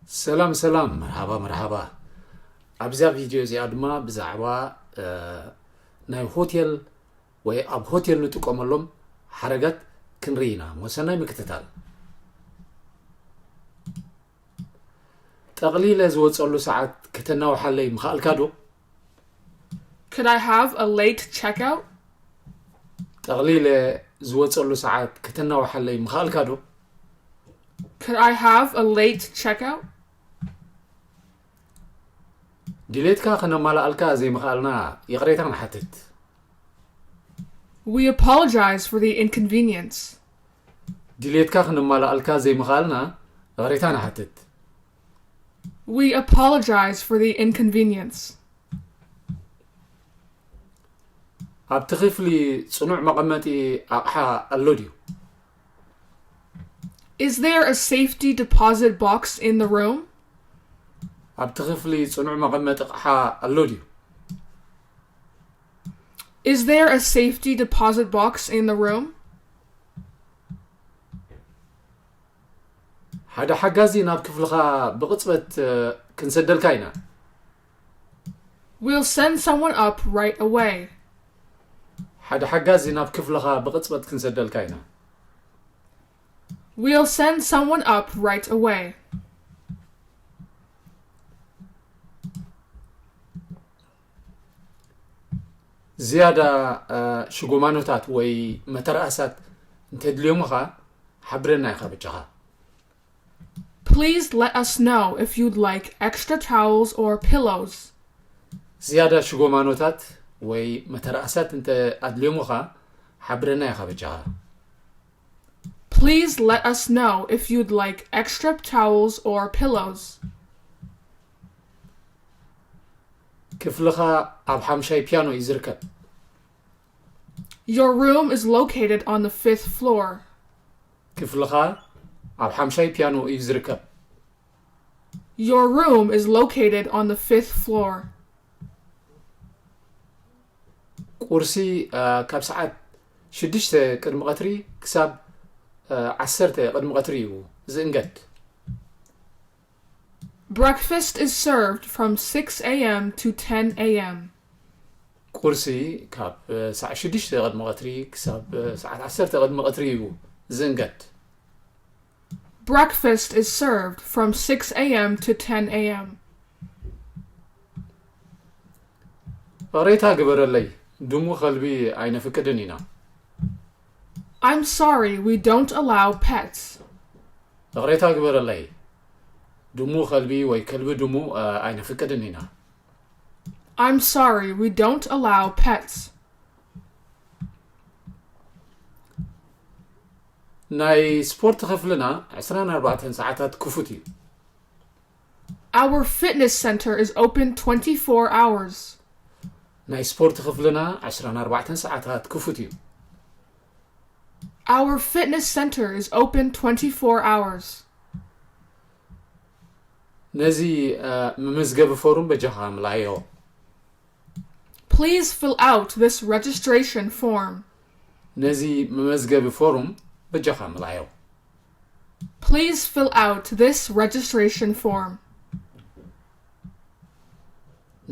ሰላም ሰላም፣ መርሃባ መርሃባ። ኣብዛ ቪድዮ እዚኣ ድማ ብዛዕባ ናይ ሆቴል ወይ ኣብ ሆቴል ንጥቀመሎም ሓረጋት ክንርኢ ኢና። ወሰናይ ምክትታል። ጠቕሊለ ዝወፀሉ ሰዓት ከተናውሓለይ ምኽኣልካ ዶ? Could I have a late checkout? ጠቕሊለ ዝወፀሉ ሰዓት ከተናውሓለይ ምኽኣልካ ዶ? Could I have a late checkout? ድሌትካ ከነማልኣልካ ዘይምኽኣልና ይቕሬታ ንሓትት። We apologize for the inconvenience. ድሌትካ ከነማልኣልካ ዘይምኽኣልና ይቕሬታ ንሓትት። We apologize for the inconvenience. ኣብቲ ክፍሊ ጽኑዕ መቐመጢ ኣቕሓ ኣሎ ድዩ? Is there a safety deposit box in the room? ኣብቲ ክፍሊ ጽኑዕ መቐመጢ ኣቕሓ ኣሎ ድዩ? Is there a safety deposit box in the room? ሓደ ሓጋዚ ናብ ክፍልኻ ብቕጽበት ክንሰደልካ ኢና። We'll send someone up right away. ሓደ ሓጋዚ ናብ ክፍልኻ ብቕጽበት ክንሰደልካ ኢና። We'll send someone up right away. ዝያዳ ሽጎማኖታት ወይ መተርኣሳት እንተድልዮምኻ ሓብረና ኢኻ በጃኻ። Please let us know if you'd like extra towels or pillows. ዝያዳ ሽጎማኖታት ወይ መተርኣሳት እንተ ኣድልዮምኻ ሓብረና ኢኻ በጃኻ። Please let us know if you'd like extra towels or pillows. ክፍልኻ ኣብ ሓምሻይ ፒያኖ እዩ ዝርከብ። Your room is located on the fifth floor. ክፍልኻ ኣብ ሓምሻይ ፒያኖ እዩ ዝርከብ። Your room is located on the fifth floor. ቁርሲ ካብ ሰዓት ሽዱሽተ ቅድሚ ቀትሪ ክሳብ ዓሰርተ ቅድሚ ቀትሪ እዩ ዝእንገድ። Breakfast is served from six a.m. to ten a.m. ቁርሲ ካብ ሰዓት ሽዱሽተ ቅድሚ ቀትሪ ክሳብ ሰዓት ዓሰርተ ቅድሚ ቀትሪ እዩ ዝእንገድ። Breakfast is served from six a.m. to ten a.m. ይቕሬታ ግበረለይ፣ ድሙ ከልቢ ኣይነፍቅድን ኢና። I'm sorry, we don't allow pets. ይቕሬታ ግበረለይ፣ ድሙ ከልቢ ወይ ከልቢ ድሙ ኣይነፍቅድን ኢና። I'm sorry, we don't allow pets. ናይ ስፖርት ክፍልና ዕስራን ኣርባዕተን ሰዓታት ክፉት እዩ። Our fitness center is open twenty-four hours. ናይ ስፖርት ክፍልና ዕስራን ኣርባዕተን ሰዓታት ክፉት እዩ። Our fitness center is open twenty-four hours. ነዚ መመዝገቢ ፎርም በጃኻ ምላዮ። Please fill out this registration form. ነዚ መመዝገቢ ፎርም በጃኻ ምላዮ። Please fill out this registration form.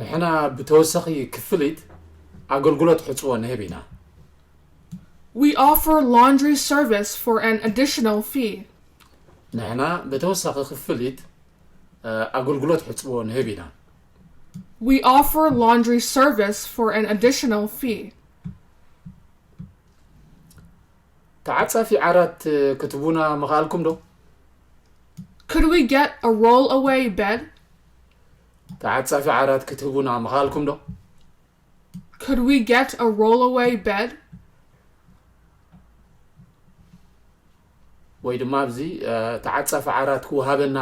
ንሕና ብተወሳኺ ክፍሊት ኣገልግሎት ሕጽቦ ንህብ ኢና። We offer laundry service for an additional fee. ንሕና ብተወሳኺ ክፍሊት ኣገልግሎት ሕጽቦ ንህብ ኢና። We offer laundry service for an additional fee. ተዓጻፊ ዓራት ክትቡና ምኽኣልኩም ዶ? Could we get a roll-away bed? ተዓጻፊ ዓራት ክትህቡና ምኽኣልኩም ዶ? Could we get a roll-away bed? ወይ ድማ ኣብዚ ተዓጻፊ ዓራት ክወሃበና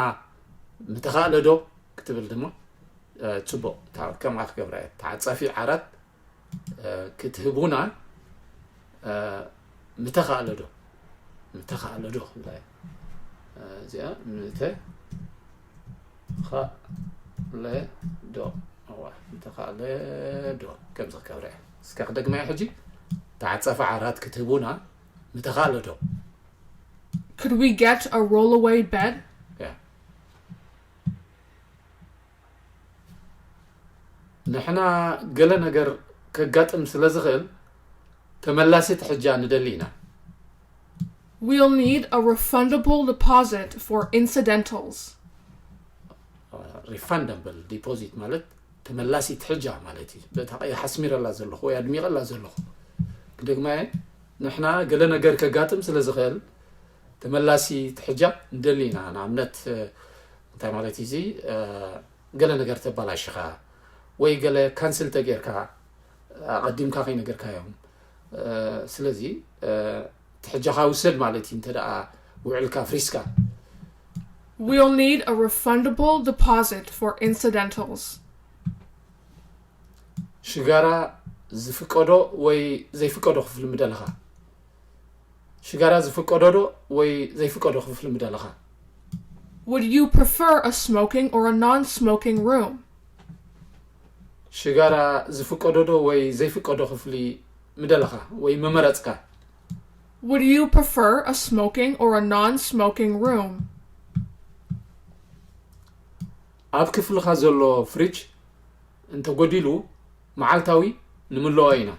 ምተኻእለ ዶ ክትብል ድማ ጽቡቕ ከምኣ ክገብራ እየ። ተዓጻፊ ዓራት ክትህቡና ምተኻእለ ዶ? ምተኻእለ ዶ ክብላ እየ። እዚኣ ምተኻእለ ዶ? እዋ፣ ምተኻእለ ዶ? ከምዚ ክገብራ እየ። እስከ ክደግማ እየ ሕጂ። ተዓጻፊ ዓራት ክትህቡና ምተኻእለ ዶ? Could we get a roll-away bed? Yeah. ንሕና ገለ ነገር ከጋጥም ስለ ዝኽእል ተመላሲ ትሕጃ ንደሊ ኢና። We'll need a refundable deposit for incidentals. Refundable deposit ማለት ተመላሲ ትሕጃ ማለት እዩ። በታ ቀይሕ ኣስሚረላ ዘለኹ ወይ ኣድሚቐላ ዘለኹ ክደግማ እየ። ንሕና ገለ ነገር ከጋጥም ስለ ዝኽእል ተመላሲ ትሕጃ ንደሊ ኢና። ንኣብነት እንታይ ማለት እዩ እዚ? ገለ ነገር ተባላሽኻ ወይ ገለ ካንስል ተጌርካ ኣቐዲምካ ከይነገርካዮም። ስለዚ ትሕጃኻ ውሰድ ማለት እዩ። እንተ ደኣ ውዕልካ ፍሪስካ We'll need a refundable deposit for incidentals. ሽጋራ ዝፍቀዶ ወይ ዘይፍቀዶ ክፍሊ ምደለኻ? ሽጋራ ዝፍቀዶ ዶ ወይ ዘይፍቀዶ ክፍሊ ምደለኻ? Would you prefer a smoking or a non smoking room? ሽጋራ ዝፍቀዶ ዶ ወይ ዘይፍቀዶ ክፍሊ ምደለኻ ወይ ምመረጽካ? Would you prefer a smoking or a non smoking room? ኣብ ክፍልኻ ዘሎ ፍሪጅ እንተጎዲሉ መዓልታዊ ንምልኦ ኢና።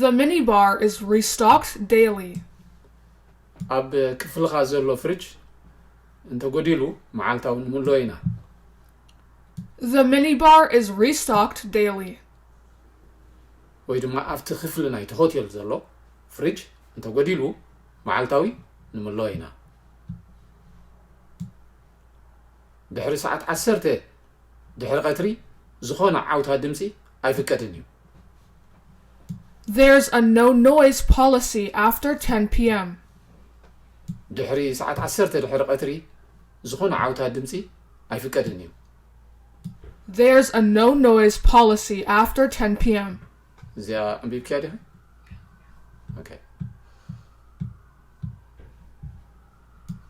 The minibar is restocked daily. ኣብ ክፍልኻ ዘሎ ፍሪጅ እንተጎዲሉ መዓልታዊ ንምልኦ ኢና። The minibar is restocked daily. ወይ ድማ ኣብቲ ክፍሊ ናይቲ ሆቴል ዘሎ ፍሪጅ እንተጎዲሉ መዓልታዊ ንምልኦ ኢና። ድሕሪ ሰዓት ዓሰርተ ድሕሪ ቀትሪ ዝኾነ ዓውታ ድምጺ ኣይፍቀድን እዩ። There's a no noise policy after ten p.m. ድሕሪ ሰዓት ዓሰርተ ድሕሪ ቀትሪ ዝኾነ ዓውታ ድምጺ ኣይፍቀድን እዩ። There's a no noise policy after ten p.m. እዚኣ ኣንቢብክያ ዲኻ? ኦኬ።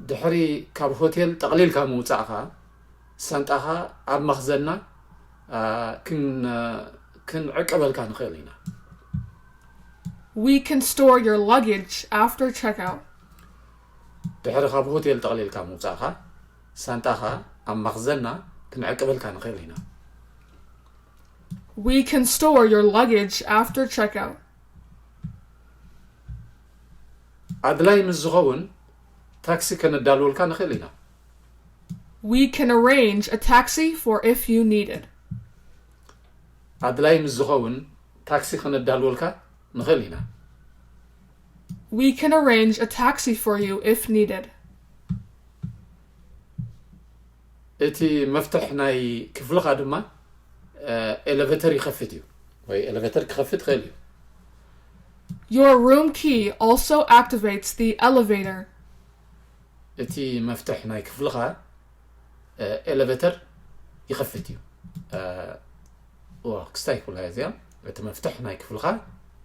ድሕሪ ካብ ሆቴል ጠቕሊልካ ምውጻእኻ ሳንጣኻ ኣብ መኽዘንና እ፣ ክን- እ፣ ክንዕቀበልካ ንኽእል ኢና። We can store your luggage after checkout. ድሕሪ ካብ ሆቴል ጠቕሊልካ ምውጻእኻ ሳንጣኻ ኣብ መኽዘንና ክንዕቀበልካ ንኽእል ኢና። We can store your luggage after checkout. ኣድላይ ምስ ዝኸውን ታክሲ ከነዳልወልካ ንኽእል ኢና። We can arrange a taxi for if you need it. ኣድላይ ምስ ዝኸውን ታክሲ ከነዳልወልካ ንኽእል ኢና። We can arrange a taxi for you if needed. እቲ መፍትሕ ናይ ክፍልኻ ድማ እ፣ ኤሌቬተር ይኸፍት እዩ ወይ ኤሌቬተር ክኸፍት ይኽእል እዩ። Your room key also activates the elevator. እቲ መፍትሕ ናይ ክፍልኻ እ፣ ኤሌቬተር ይኸፍት እዩ። እ፣ ዋ፣ ክስታይ ክብላ እዚኣ። እቲ መፍትሕ ናይ ክፍልኻ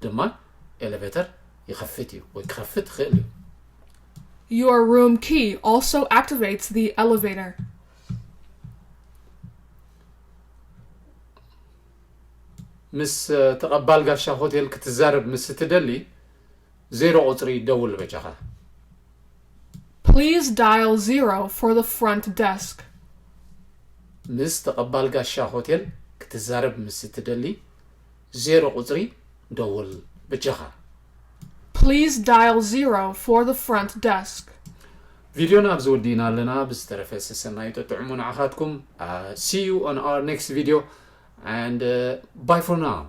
ድማ ኤሌቬተር ይኸፍት እዩ ወይ ክኸፍት ይኽእል እዩ። Your room key also activates the elevator. ምስ ተቐባል ጋሻ ሆቴል ክትዛረብ ምስ እትደሊ ዜሮ ቁጽሪ ደውል በጃኻ። Please dial zero for the front desk. ምስ ተቐባል ጋሻ ሆቴል ክትዛረብ ምስ እትደሊ ዜሮ ቁጽሪ ደውል በጃኻ። Please dial zero for the front desk. ቪድዮና ኣብዚ ወዲእና ኣለና። ብዝተረፈ ሰሰናዩ ጥዑሙ ንዓኻትኩም። See you on our next video and bye for now.